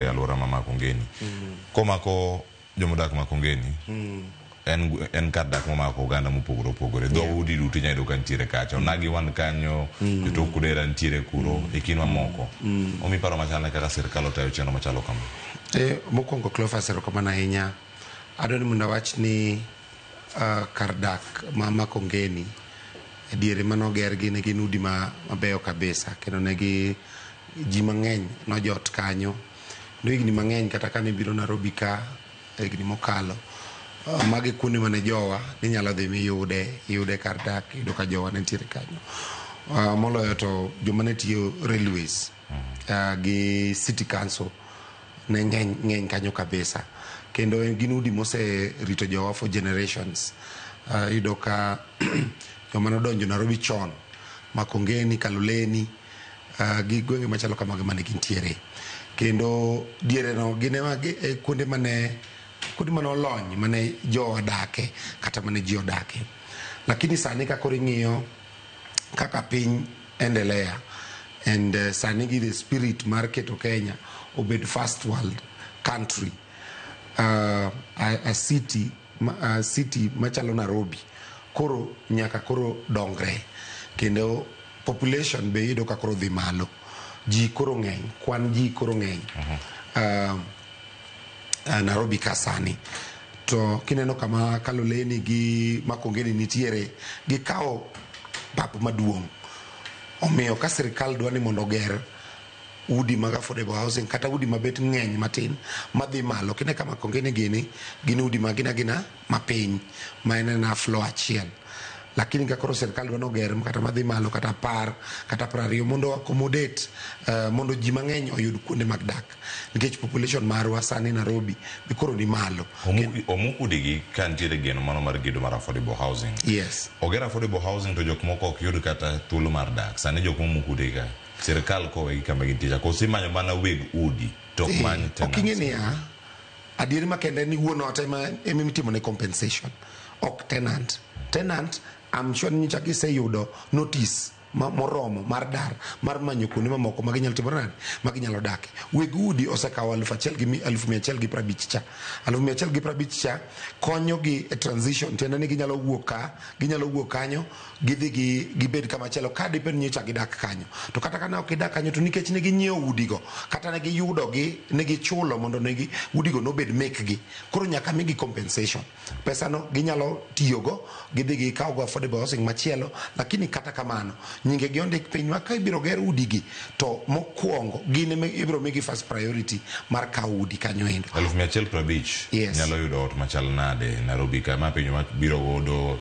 E alwora ma Makongeni. Komako jomodak Makongeni, en, en kar dak momako oganda mopogore opogore. Dhoudi duto inyalo yudo ka nitiere kacha. Onagi wan kanyo, jotok Kudera nitiere kuro, e kind mamoko. Omi paro machal nade kaka sirkal otayo chenro machalo kama? Mokwongo Cleophas, erokamano ahinya. Adwa ni mondo awach ni kar dak ma Makongeni e diere manogergi ne gin udi mabeyo kabisa kendo ne gi ji mang'eny nojot kanyo. Kendo higni mang'eny kata kane ibiro Nairobi ka higni mokalo, magi kuonde mane jowa ninyalo dhi miyude, iyude kar dak, iyudo ka jowa ne nitiere kanyo. Moloyo to joma ne tiyo railways gi city council ne ng'eny ng'eny kanyo kabisa. Kendo gin udi moserito jowa for generations. Iyudo ka joma nodonjo Nairobi chon, Makongeni, Kaloleni, gi gwenge machalo kamago mane gintiere. Kendo diere no gin ema e kuonde mane kuonde mane olony mane jowa dake kata mane ji odake. Lakini sani ka koro ing'iyo kaka piny endelea and sani gi the spirit mar keto Kenya obed first world country, a city, a city machalo Nairobi koro nyaka koro dongre kendo population be iyudo ka koro dhi malo, ji koro ng'eny, kwan ji koro ng'eny Nairobi ka sani. To kineno kama Kaloleni gi Makongeni nitiere, gikawo pap maduong'. Omiyo ka sirikal dwa ni mondo oger udi mag affordable housing kata udi mabet ng'eny matin madhi malo, kine ka Makongeni gini gin udi ma gin agina mapiny ma en ena floor achiel. Lakini ka koro sirikal dwa noger kata madhi malo kata 10 kata 20 mondo accommodate mondo ji mang'eny oyud kuonde mag dak, nikech population marwa sani Nairobi be koro ni malo. Omuk udigi ka nitiere geno mano mar gedo mar affordable housing. Yes. Oger affordable housing to jok moko ok yud kata thuolo mar dak. Sani jok momuk udi ka, sirikal kowegi kama gintie cha, koso imanyo mana weg udi to ok many Ok ing'e tenants? Niya, adieri makende ni wuon ot ema itimone compensation, ok tenant. Tenant, I'm sure ni nyocha giseyudo notice moromo mar dar mar manyo kuonde mamoko ma ginyalo timo nade, ma ginyalo dake. Weg udi osekawo 1000 gi 150,000 cha. 150,000 cha konyogi e transition, tiende ni ginyalo wuok ka, ginyalo wuok kanyo, gidhi gi gibed kama chielo ka dibed ni nyocha gidak kanyo. To kata ka ne ok gidak kanyo, to nikech ne ginyiewo udigo, kata ne giyudo gi, ne gichulo mondo ne gi udigo nobed mekgi. Koro nyaka migi compensation. Pesa no ginyalo tiyogo, gidhi gikaw go affordable housing machielo, lakini kata kamano, nyinge gi ondik piny ma ka ibiro ger udigi, to mokwongo gin ema ibiro migi first priority mar kawo udi kanyo endo. 150,000 Yes. nyalo yudo ot machal nade Nairobi ka? Ma penjo ma biro godo.